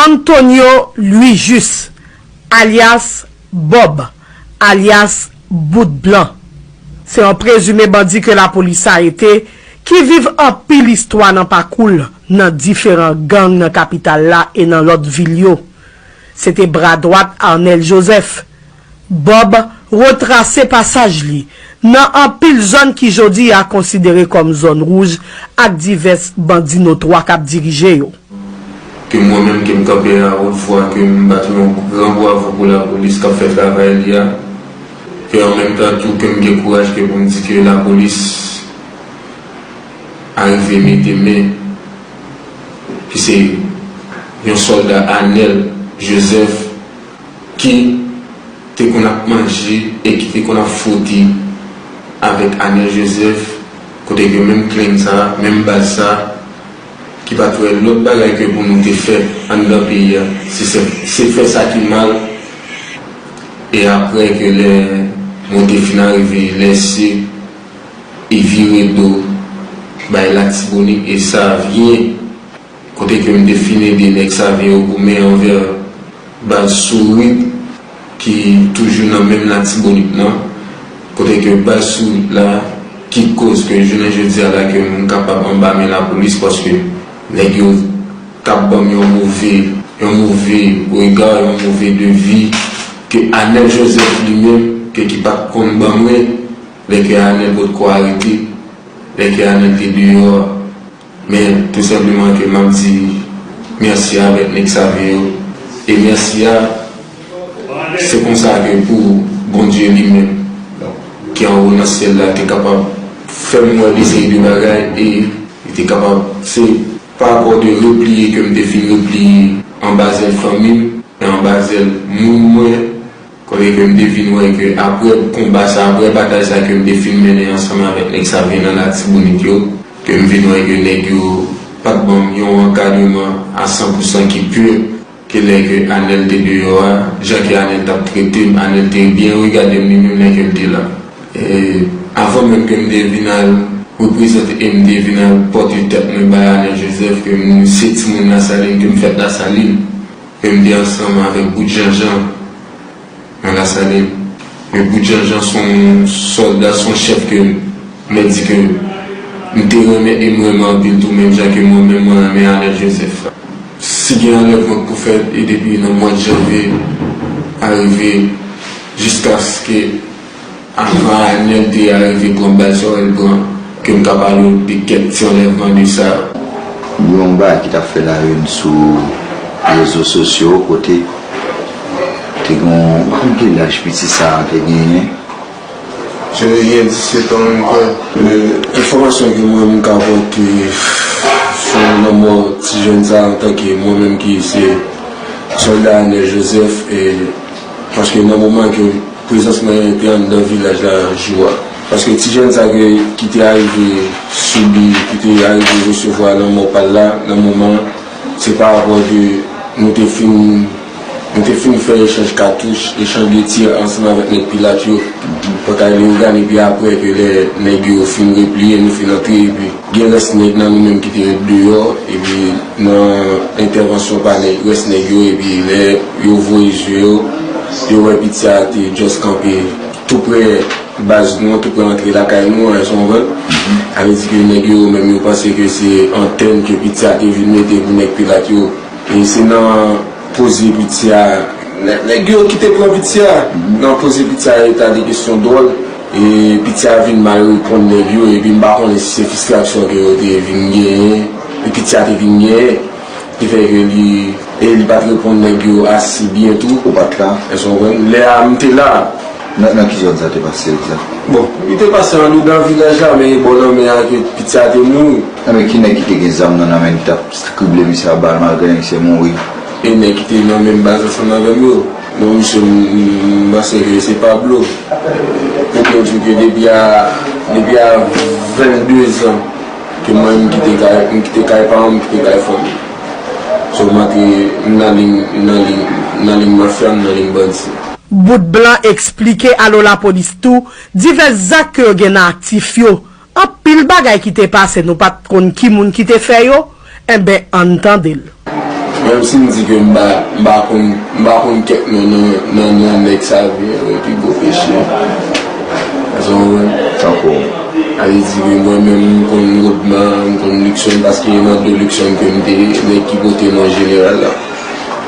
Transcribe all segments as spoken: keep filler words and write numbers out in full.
Antonio Louis Juste, alyas Bob, alyas Bout Blan, se yon prezime bandi ke lapolis arete, ki viv anpil istwa nan pakou l nan diferan gang nan kapital la e nan lòt vil yo. Se te bra dwat Arnel Joseph. Bob retrase pasaj li nan anpil zòn ki jodi a konsidere kòm zòn wouj ak divès bandi notwa k ap dirije yo. Ke mwen menm ke m kanpe a wòt vwa, ke m bat yon gran bravo pou lapolis k ap fè travay li a, ke an menm tan tou ke m gen kouraj ke pou m di ke lapolis arive mete men, ki se yon sòlda Anèl Jozèf ki te konn ap manje e ki te konn ap fwote avèk Anèl Jozèf, kote ke menm klenn sa, menm baz sa, ki pa t wè lòt bagay ke pou nou te fè anndan peyi a, si se, se fè sa ki mal. E apre ke lè mwen te fin arive, lèse e vire do bay Latibonit e Savyen, kote ke m te fin ede nèg Savyen yo goumen anvè baz Sourit ki toujou nan menm Latibonit lan, kote ke baz Sourit la ki koz ke jounen jodi a la ke m kapab anba men lapolis, paske nèg yo t ap ban m yon move, yon move rega, yon move de vi ke Anèl Jozèf li menm, ke ki pa t konn ban mwen, lè ke Anèl potko arete, lè ke Anèl te deyò a. Men tou senpleman ke m ap di mèsi avèk nèg Savyen yo. E mèsi a, se konsa ke pou Bondye li menm, ki anwo nan syèl la, te kapab fè m wè de seri de bagay, e li te kapab, se pa rapò de repliye ke m te fin repliye anba zèl fanmi m, e anba zèl moun mwen, kote ke m te vin wè ke apre konba sa, apre batay sa ke m te fin mennen ansanm avèk nèg Savyen nan Latibonit yo, ke m vin wè ke nèg yo pa t ban m yon ankadreman a san pou san ki pi ke lè ke Anèl te deyò a, jan ke Anèl t ap trete m, Anèl te byen regade m li menm lè ke l te la. E avan menm ke m te vin al reprezante e m te vin al pote tèt mwen bay Anèl Jozèf, ke m se timoun Lasalin, ke m fèt Lasalin, ke m te ansanm avèk Bout Janjan nan Lasalin. Men Bout Janjan se yon sòlda, se yon chèf ke m mèt di ke m te renmen e m renmen anpil tou, menm jan ke mwen menm mwen renmen Anèl Jozèf. Si gen anlèvman k pou fèt, e depi nan mwa janvye a rive jiskaske avan Anèl te arive pran bal sa yo l pran, ke m ka pale w de kèk ti anlèvman de sa. Gen yon bagay ki t ap fè la une sou rezo sosyo kote te gen yon, m pa konn ki laj piti sa a te genyen. Se gen disèt an menm kwè. Enfòmasyon ke mwen menm m ka pote sou lanmò ti jèn sa a antanke mwen menm ki se sòlda Anèl Jozèf, e paske nan moman ke prezans mwen te anndan vilaj la jou a. Paske ti jèn sa ke, ki te arive sibi, ki te arive resevwa lanmò pa l la, nan moman, se pa rapò de nou te fin, nou te fin fè echanj katouch, echanj de tir ansanm avèk nèg Pilat yo, Pòtay Leyogàn, epi apre ke lè nèg yo fin repliye, nou fin antre, epi gen rès nèg nan nou menm ki te ret deyò, epi nan entèvansyon pa nèg, rès nèg yo, epi lè yo voye je yo, yo wè piti a te just kanpe tou prè baz nou an, tou prè antre lakay nou an, èske w konprann? Sa vle di ke nèg yo menm yo panse ke se antèn ke piti a te vin mete pou nèg Pilat yo. E se nan poze piti a, nè-, nèg yo ki te pran piti a, nan poze piti a eta de kesyon dwòl, e piti a vin mal reponn nèg yo, epi m pa konnen si se fristrasyon ke yo te vin genyen, e piti a te vin genyen, ki fè ke li, e li pa t reponn nèg yo ase byen tou. Ou pa t la? Èske w konprann? Lè a, m te la. Nan, nan ki zòn sa te pase egzak? Bon, li te pase anndan vilaj la, men e bò lanmè a ke piti a te mouri. Enben, ki nèg ki te gen zam nan nan men li t ap krible misye a bal malgre misye mouri? E nèg ki te nan menm baz ansanm avè m yo. Non, misye, m, m panse ke se Pablo. Pou te di w ke depi a, depi a vennde zan ke mwen, m kite kay, m kite kay paran m, m kite kay fanmi. So, m antre, m nan liy, m nan liy, m nan liy mafya, m nan liy bandi. Bout Blan eksplike Alo Lapolis tou divès zak ke yo gen nan aktif yo. Anpil bagay ki te pase, nou pa t konn ki moun ki te fè yo. Enben, ann tande l. Menm si m di ke m pa, m pa konn, m pa konn kèk non nan, nan, nan nèg sa vre, epi gwo peche. Sa w konprann? Tankou? A vle di ke mwen menm, m konn Rodman, m konn Luckson, paske e nan do Luckson ke m te ye, nèg ki pote non jeneral la.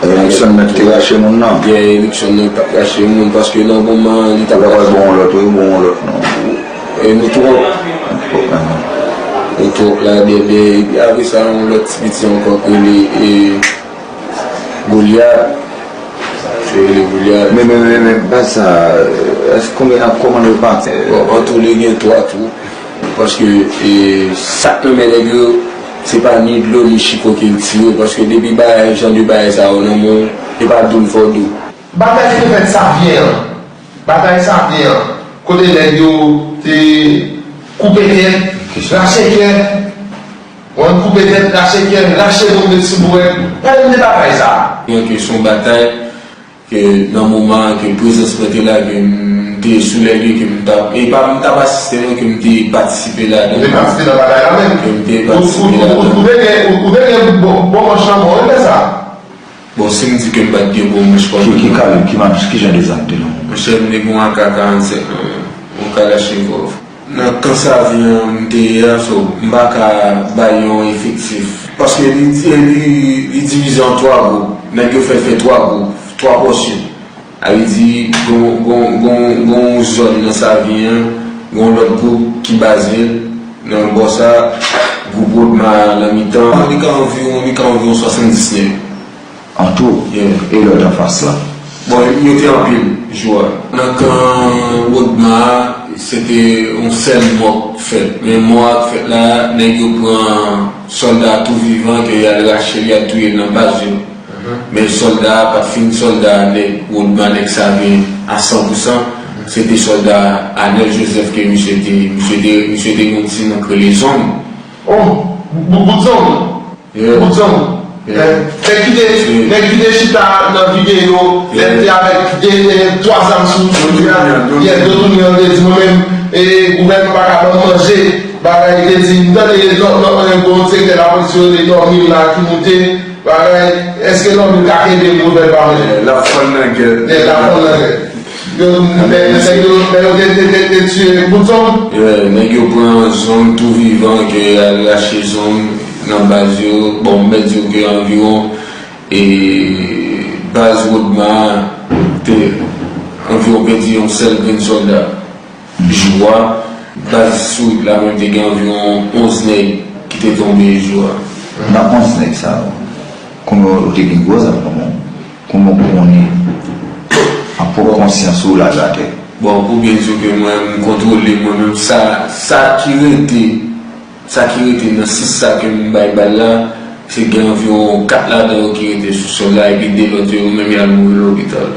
E Luckson nan ki te rache moun nan? Gen Luckson nan ki t ap rache moun, paske nan moman li t ap rache. Ou ta pral bon yon lòt, wi, bon yon lòt non. E nou twòp. Nou twòp la, dèdè. Epi apre sa, yon lòt ti piti ankò k rele, e, Golyat. Se rele Golyat. Men, men, men, men, baz sa, èske konbyen, kòman nou pati? Bon, an tou, li gen twa tou. Paske, e, sa k nan men nèg yo, se pa ni dlo, ni chiko ke l tire. Paske depi bagay, jan de bagay sa yo nan men w, e pa dou l fè w dou. Batay ki te fèt Savyen an. Batay Savyen an, kote nèg yo te koupe tèt, rache kè, w konn koupe tèt, rache kè, rache moun met sou bourèt. Pale m de batay sa a. Byen ke se yon batay ke nan moman an ke prezans mwen te la, ke m te sou lè lye, ke m t ap, e pa m t ap asiste non, ke m te patisipe ladan. Ou te patisipe nan batay la menm? Ke m te patisipe ladan. Ou, ou, ou, ou te gen, ou, ou te gen bon, bon manch nan men w, wi, lè sa a. Bon, si m di ke m pa t gen bon manch pa m. Ki, ki kalib, ki manch, ki jan de zam te nan men w? Monchè, m te gen yon A K karannsenk nan men m, yon Kalachnikov. Nan kan Savyen an m te ye a, so, m pa ka bay yon efektif. Paske li, li, li divize an twa gwoup. Nèg yo fè, fè twa gwoup, twa pòsyon. A vle di, gon, gon, gon, gon zòn nan Savyen an, gon lòt gwoup ki baze l nan bò sa, gwoup Rodman nan mitan. Li ka anviwon, li ka anviwon swasanndis nèg. An tou? Yeah. E lòt anfas la? Bon, yo te anpil, jou a. Nan kan Rodman a, se te yon sèl mò k fèt. Men mò a k fèt la, nèg yo pran sòlda tou vivan ke y al rache l, y al touye l nan baz yo. Men sòlda a pa t fin sòlda nèg Rodman, nèg Savyen a san pou san. Se te sòlda Anèl Jozèf ke misye te, misye te, misye te gen yon ti non k rele Zong. Oh, bout, bout Zong. Yeah. Bout Zong. Yeah. Eh, nèg ki te, nèg ki te chita nan videyo, nèg te avèk de, eh, twa zam sou, sou, yeah, do touni an, te di mwen menm, eh, gouvènman pa ka ban m manje, bagay, te di, m tande, lò, lò, eh, gon direktè lapolis yo rele Normil la ki moute, bagay, èske Normil ka kenbe m pou l pa manje? Yeah, l ap fann nan gèt. Yeah, l ap fann nan gèt. Yo, nèg, nèg yo, nèg yo te, te, te, te tiye bout Zong. Yeah, nèg yo pran Zong tou vivan, ke y al rache Zong nan baz yo. Bon, m mèt di w ke anviwon, e, baz Rodman an te anviwon pèdi yon sèl grenn sòlda. Jou a, baz sou wout la menm te gen anviwon onz nèg ki te tonbe jou a. Nan onz nèg sa yo, konbyen ou te gen gwo zam nan men w? Kòman w konnen an pwòp konsyans ou laj atè? Bon, pou byen di w ke mwen, m kontwole mwen menm, sa, sa ki rete, sa ki rete nan sis sa ke m bay bal la, se gen anviwon kat ladan yo ki rete sou sòl la, epi de lòt yo, yo menm y al mouri lopital.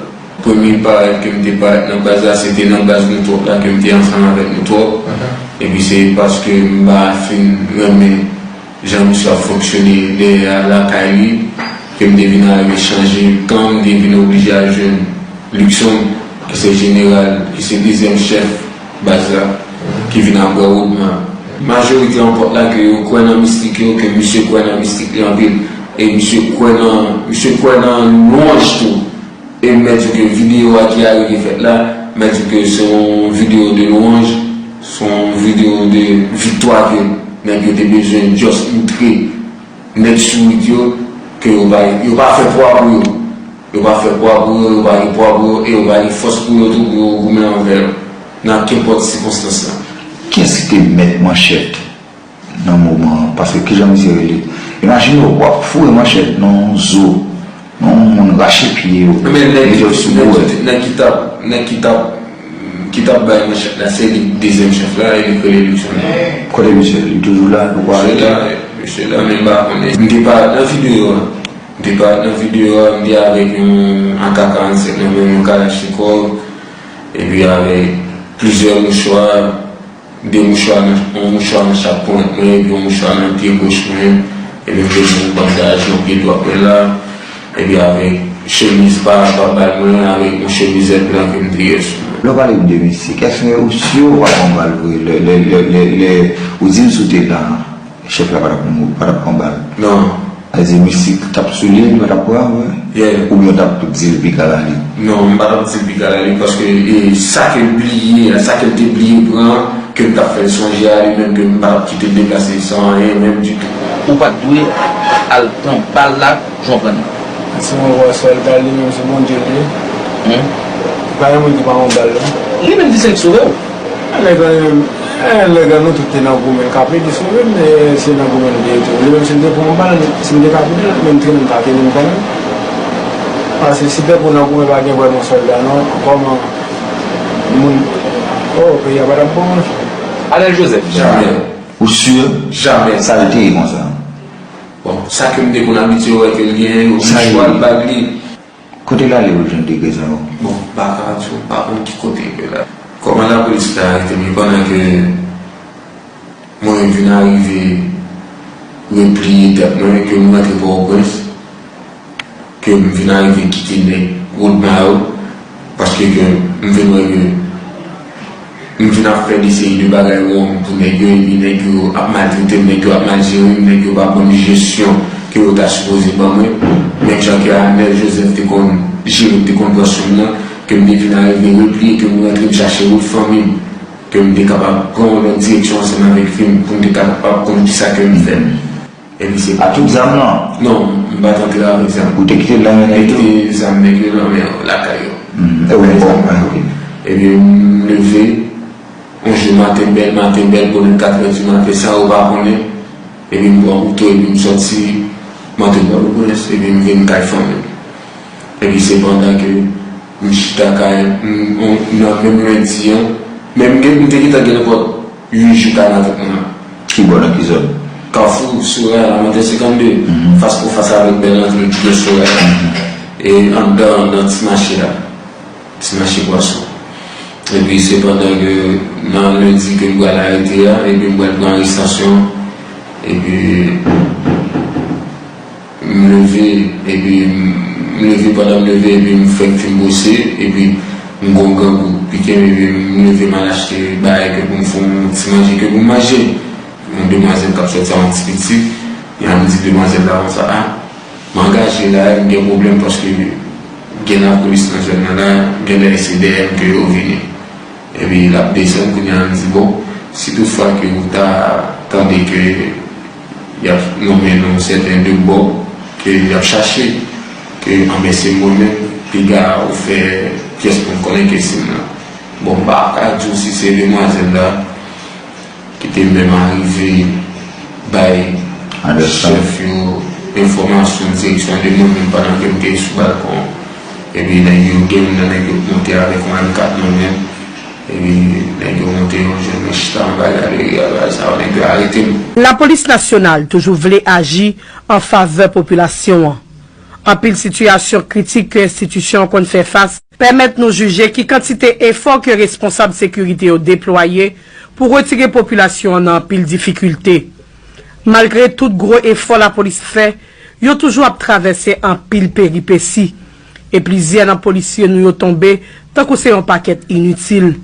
Premye parèt ke m te parèt nan baz la, se te nan baz nou twòp la, ke m te ansanm avèk nou twòp. Epi se paske m pa fin renmen jan misye ap fonksyone dèyè a lakay li, ke m te vin arive chanje kan, m te vin oblije al jwenn Luckson, ki se jeneral, ki se dezyèm chèf baz la, ki vin apre Rodman. Majorite an pòt la ke yo kwè nan mistik yo, ke misye kwè nan mistik li anpil, e misye kwè nan, misye kwè nan lwanj tou. E m mèt di w ke videyo a ki arive fèt la, m mèt di w ke se yon videyo de lwanj, se yon videyo de viktwa ke nèg yo te bezwen just moutre nèg sou wout yo ke yo pa, yo pa fè pwa pou yo. Yo pa fè pwa pou yo, yo pa gen pwa pou yo, e yo pa gen fòs pou yo tou pou yo goumen anvè yo, nan kenpòt sikonstans la. Kiyès ki te mèt manchèt nan moman an, paske kijan misye rele? Imajine w, w ap foure manchèt nan yon zo, nan yon moun rache pye yo, mete yo sou bourèt. Nèg ki t ap, nèg ki t ap, ki t ap bay manchèt la, se li dezyèm chèf la, e li k rele Luckson. Kote misye? Li toujou la, nou pa wè li? Misye la, men m pa konnen. M te parèt nan videyo a. M te parèt nan videyo a, m te avèk yon A K karannsenk nan men m, yon Kalachnikov, epi avèk plizyè mouchwa, de mouchwa nan, yon mouchwa nan chak ponyèt mwen, epi yon mouchwa nan pye goch mwen, epi m te gen yon bandaj nan pye dwat mwen la, epi avèk chemiz pa, pa bal mwen, avèk yon chemizèt blan ke m te gen sou mwen. Lè w pale m de misye, èske ou si w pa pran bal vre, lè, lè, lè, lè, lè ou di m si w te la, chèf la pa t ap, pa t ap pran bal? Non. Sa vle di misye t ap sou li, li pa t ap pran, vre? Yeah. Oubyen w t ap tou di l piga la li? Non, m pa t ap di l piga la li, paske e, sa ke l bliye, sa ke l te bliye pran, ke m t ap fè l sonje a li menm, ke m pa t ap kite l deplase san anyen, menm ditou. Ou pa t dwe al pran bal la, jan w pran l. Si mwen wè sòlda li menm, se Bondye l ye. Hmm? Pa gen moun ki pa yon bal, non. Li menm di se l k sove w. Lè grann, eh, lè grann nou tout te nan goumen, l ka plede sove m, men se nan goumen nou te ye tou. Li menm, si m te pran yon bal, si m te ka koute l, menm trennen m ta trennen m kanmenm. Paske si pèp ou nan goumen pa gen vrèman sòlda, non, kòman moun, oh, peyi a pa t ap bon, non. Anèl Joseph. Jamè. Ou si? Jamè. Sa l te ye konsa? Bon, sa ke m te konn abitye wè ke l genyen yo, mouchwa l, bag li. Kote l ale pou l jwenn degre sa yo? Bon, m pa ka di w, m pa konn ki kote ke l ale. Kòman lapolis te arete m pandan ke mwen vin arive repliye tèt mwen, ke m rantre Pòtoprens, ke m vin arive kite nèg Woodma yo, paske ke m vin wè ke m vin ap fè de seri de bagay wrong pou nèg yo, epi nèg yo ap maltrete m, nèg yo ap mal jere m, nèg yo pa ban m jesyon ke yo ta sipoze ban mwen. Menm jan ke Arnel Joseph te konn jere m, te konn pran swen m nan, ke m te vin arive repliye, ke m rantre, m chache wout fanmi m, ke m te kapab pran yon lòt direksyon ansanm avèk fi m, pou m te kapab konn kisa ke m fè. Epi se a tout zam nan? Non, m pa t antre avèk zam. Ou te kite l nan men nèg yo? M kite zam nèg yo nan men lakay yo. Hmm, e ou menm, bon, ok. Epi m leve, yon jou maten bèl, maten bèl, bonè katrè di maten, san yo pa konnen. Epi m pran kouto, epi m sòti, m antre Pòtoprens, epi m vin kay fanmi m. Epi se pandan ke m chita kay, m, m, nan menm lendi an, men m gen, m te gentan gen nenpòt uit jou kay nan tèt mwen an. Ki bò, nan ki zòn? Kafou Soraya, Lamantè senkannde, fas pou fas avèk bèl antre Djoulo Soraya. E anndan, anndan ti mache la. Ti mache pwason. Epi se pandan ke nan lendi ke m pral arete a, epi m pral pran arestasyon, epi m leve, epi m, m leve, pandan m leve, epi m fèk fin bwose, epi m gon grangou pike m, epi m leve m al achte bagay ke pou m fè yon ti manje ke pou m manje. Yon demwazèl k ap sòti ak yon ti pitit, y a m di demwazèl la konsa, a, m angaje la, m gen pwoblèm paske gen lapolis nan zòn nan la, genlè se dèyè m ke yo vini. Epi l ap desann, kounye a m di, bon, si toutfwa ke ou ta tande ke y ap nonmen non sèten de bò ke y ap chache, ke anben se mwen menm, piga ou fè pyès moun konnen ke se m nan. Bon, m pa ka di w si se demwazèl la ki te menm arive bay chèf yo enfòmasyon, direksyon de mwen menm pandan ke m te sou balkon. Epi nèg yo, gen youn nan nèg yo k monte avèk yon M kat nan men. Epi nèg yo monte, yo jwenn mwen chita anba galeri a, bagay sa yo, nèg yo arete m. Lapolis nasyonal toujou vle aji an favè popilasyon an. Anpil sitiyasyon kritik ke enstitisyon an konn fè fas pèmèt nou jije ki kantite efò ke responsab sekirite yo deplwaye pou retire popilasyon an nan anpil difikilte. Malgre tout gwo efò lapolis fè, yo toujou ap travèse anpil peripesi, e plizyè nan polisye nou yo tonbe tankou se yon pakèt initil.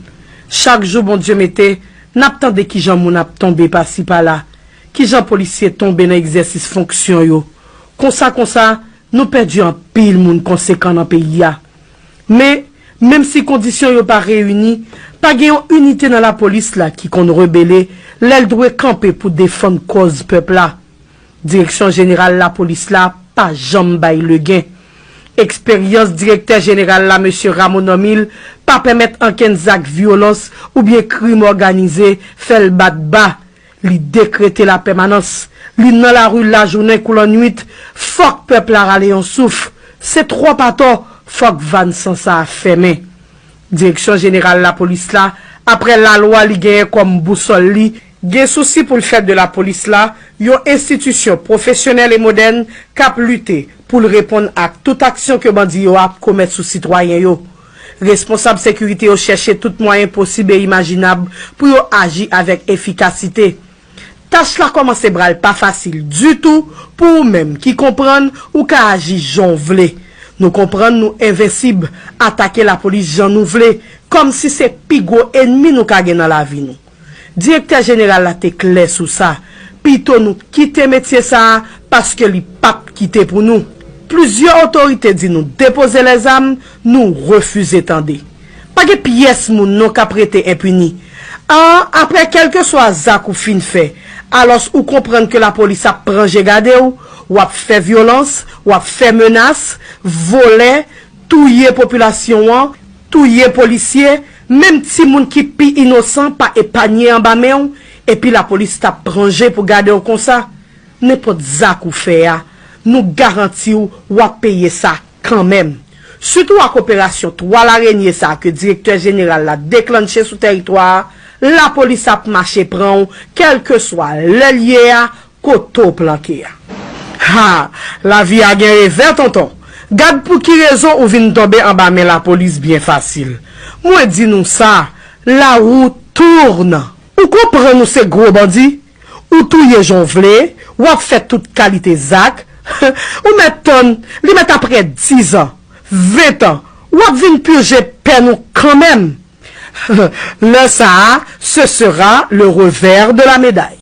Chak jou Bondye mete, n ap tande kijan moun ap tonbe pasi pala, kijan polisye tonbe nan egzèsis fonksyon yo. Konsa, konsa, nou pèdi anpil moun konsekan nan peyi a. Men, menm si kondisyon yo pa reyini, pa gen yon inite nan lapolis la ki konn rebele lè l dwe kanpe pou defann kòz pèp la. Direksyon jeneral lapolis la pa janm bay legen. Eksperyans direktè jeneral la, mesye Rameau Normil, pa pèmèt ankenn zak vyolans oubyen krim òganize fè l bat ba. Li dekrete lapèmanans. Li nan lari lajounen kou lannwit. Fòk pèp la rale yon souf. Se twòp atò. Fòk vàn san sa a fèmen. Direksyon jeneral lapolis la, apre lalwa li genyen kòm bousòl li, gen sousi pou l fè de lapolis la yon enstitisyon pwofesyonèl e modèn k ap lite pou l reponn ak tout aksyon ke bandi yo ap komèt sou sitwayen yo. Responsab sekirite yo chèche tout mwayen posib e imajinab pou yo aji avèk efikasite. Tach la kòmanse pral pa fasil ditou pou ou menm ki konprann ou ka aji jan w vle. Nou konprann nou envensib, atake lapolis jan nou vle, kòmsi se pi gwo ènmi nou ka gen nan lavi nou. Direktè jeneral la te klè sou sa. Pito nou kite metye sa a, paske li p ap kite pou nou. Plizyè otorite di nou depoze lèzam, nou refize tande. Pa gen pyès moun non k ap rete enpini. An, apre kèlkeswa zak ou fin fè, alòs ou konprann ke lapolis ap pran je gade w, w ap fè vyolans, w ap fè menas, vòlè, touye popilasyon an, touye polisye, menm timoun ki pi inosan pa epanye anba men w, epi lapolis t ap pran je pou gade w konsa. Nenpòt zak ou fè a, nou garanti w w ap peye sa kanmenm. Sitou ak operasyon twa larenye sa a ke direktè jeneral la deklanche sou tèritwa a, lapolis ap mache pran w, kèlkeswa lè l ye a, kote w planke a. Ha! Lavi a gen revè, tonton. Gad pou ki rezon ou vin tonbe anba men lapolis byen fasil. Mwen di nou sa, la roue tourne. Ou konprann ou se gwo bandi? Ou touye jan w vle, w ap fè tout kalite zak. Ou mèt tann, li mèt apre diz an, ven an, w ap vin pije pèn ou kanmenm. Lè sa a, ce sera le revers de la médaille.